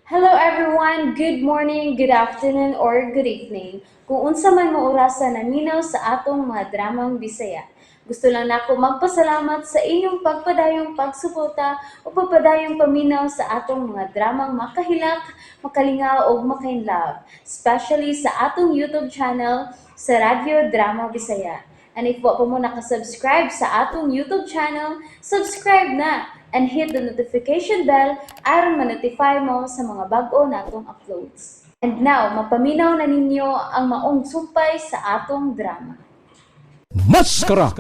Hello everyone! Good morning, good afternoon, or good evening. Kung unsa man mo orasa naminaw sa atong mga dramang Bisaya. Gusto lang nako magpasalamat sa inyong pagpadayong pagsuporta o pagpadayong paminaw sa atong mga dramang makahilak, makalingaw ug makainlove, especially sa atong YouTube channel sa Radyo Drama Bisaya. And if wa pa mo nakasubscribe sa atong YouTube channel, subscribe na and hit the notification bell aron ma-notify mo sa mga bag-o natong uploads. And now, mapaminaw na ninyo ang maong sumpay sa atong drama. Maskara!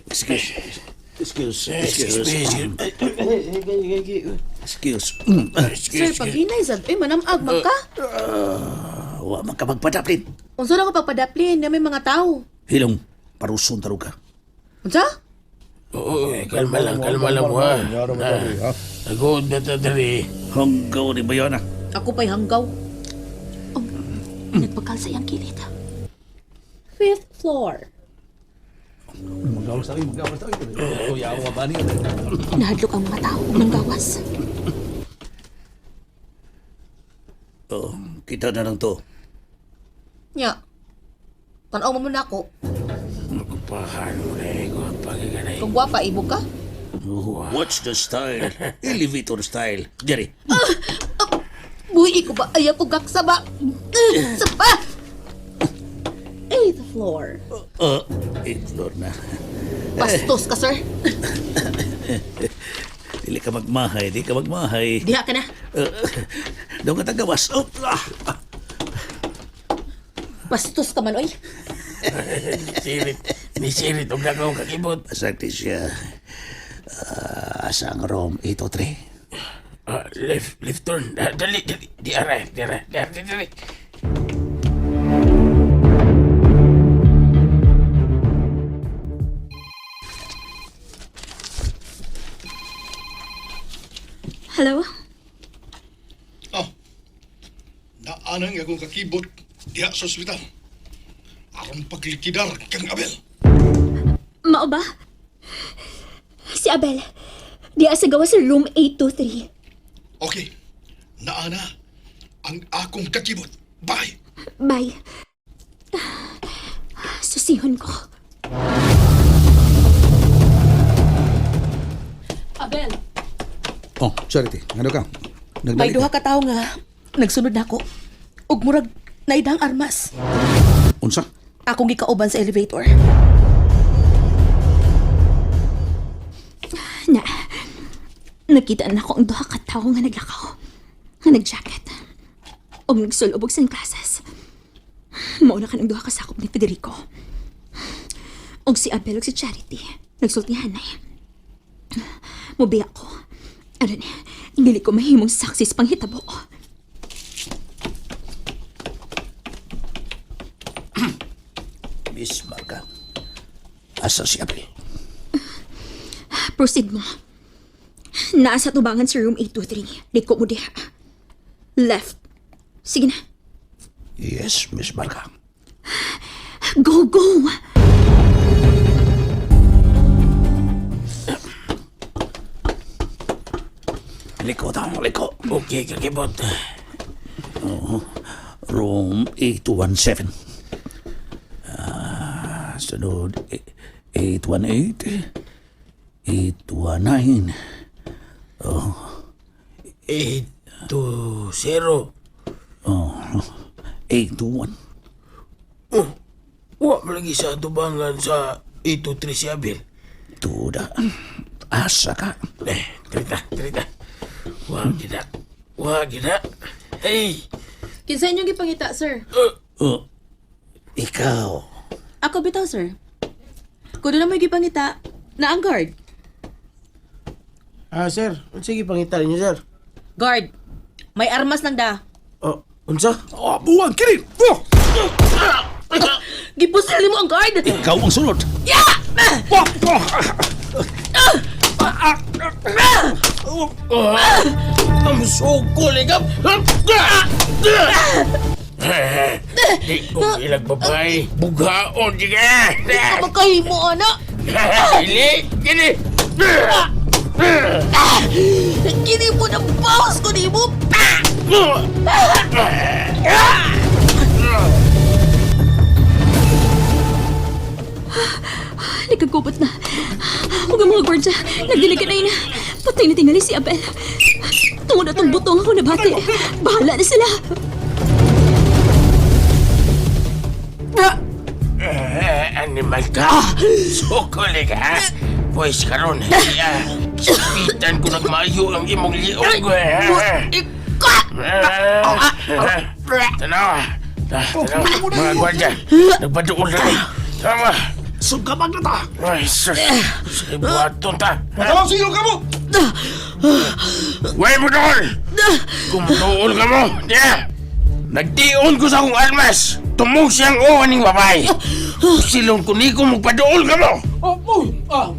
Excuse. Excuse. Excuse. Excuse. Sir, paghinay sad, ay manamag man ka. Wa man ka magpadaplin. Unsa na ko pagpadaplin na may mga tao. Hilong, paruson taro ka. Unsa? Oo, eh, kalma lang mo ha. Nagod na ta diri. Hanggaw ni Bayana. Ako pa'y hanggaw. Oh, nagpakal sa iyang kilid. Fifth floor. Magawas tayo, magawas tayo. Kuya, ako ba niyo? Nahadlok ang mga tao ug nanggawas. Oh, kita na lang to. Nya. Tan-aw mo muna ako. Magpahan mo na eh, kung pagiganay. Kung gwapa ibog ka. Oh, watch the style. Elevator style. Jerry. Buhi ko ba? Ayaw ko gaksa ba? Sapa! Eighth floor. Eighth floor na. Bastos ka, sir. Dili ka magmahay, di ka magmahay. Diha ka na. Daw ka tagawas. Oh, ah, ah. Bastos ka man, oy. Sirit, ni sirit, huwag na akong kakibot. Masakti siya. Ah, asa ang room 803? Ah, left, left turn. Ah, dali, dali. Di aray, di aray, di aray, dali. Hello? Oh, naanang akong kakibot diha sa ospital. Aron paglikidar kang Abel. Mao ba? Si Abel. Diya sa gawas sa room 823. Okay, naana ang akong kakibot. Bye! Bye. Susihon ko. Abel, Oh, Charity, ano ka? may Nagdali duha ka ka. tao nga nagsunod nako. Ug murag naidang armas. Unsa? Akong gikauban sa elevator. Na, nakita na ko ang duha ka tawo nga naglakaw. Nga nagjacket. Og nagsulob og sunglasses. Mao na kanang duha ka sakop ni Federico. Og si Abel og si Charity nagsulti hanay. Mubiya ko. Aron, dili ko mahimong saksi sa panghitabo. Miss Marga. Asa si Abel? Proceed mo. Naa sa tubangan sa room 823. Liko mo diha. Left. Sige na. Yes, Miss Marga. Go, go! Liko daw, liko. Okay, kakibot. Room 817. Ah, sunod, 818, 819. 8, 2, 0. Oh, 821. Oh, wa malagi sa tubangan sa 8, 2, 3 si Abel. Tuda. Asa ka? Eh, trita, trita. Wa gina. Wa gina. Hey! Kinsa inyong gipangita, sir? Oh, ikaw. Ako bitaw, sir. Kuno na mo gipangita, na ang guard. Ah, sir. Sige, pangita niyo, sir. Guard, may armas lang da. Oh, unsa? Oh, buwang kini! Oh! Gipusil mo ang guard! Ikaw ang sunod. Yeah! Oh, oh. Ang sukol, ikaw! Di ko ilag babae. Bughaon, di ka! Di ka magkahimo, ana! Dili! Dili! Kini mo ng boss! Nagkagubot na. Huwag ang mga gwardya. Nagdiligan na ina. Patay na tingali si Abel. Tungod na tong butong ako nabati. Bahala na sila. Eh, animal ka. Sukuli ka, ha? Pwes karon, ah, sapitan ko nagmayo ang imong liog. Eh. Tanawa. Tanawa. Mga gwardya, nagpaduol na ni. Tama. Sugabag na ta. Ay, sus. Sa buhaton ta. Matawag sa iyo ka mo! Way mo dool! Kung dool ka mo, niya! Nagtion ko sa akong almas! Tumog siyang uwan ning babae! Silong ko ni ko magpaduol ka mo! Oh, oh, ah.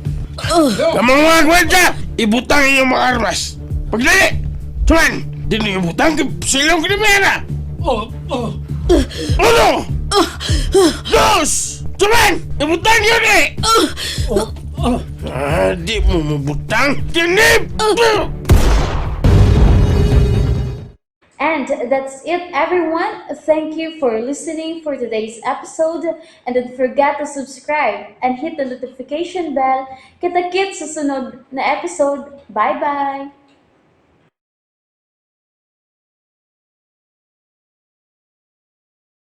Kamu mga gwardya! Ibutang inyong mga armas! Pagdali! Tuman! Di niyo ibutang silong ko ni Mera! Oh, oh. Uno! Dos! Tuman! Ibutang yun eh! Oh, oh. Ah, di mo mabutang! Tinip! And that's it, everyone. Thank you for listening for today's episode. And don't forget to subscribe and hit the notification bell. Kita-kits sa sunod na episode. Bye-bye!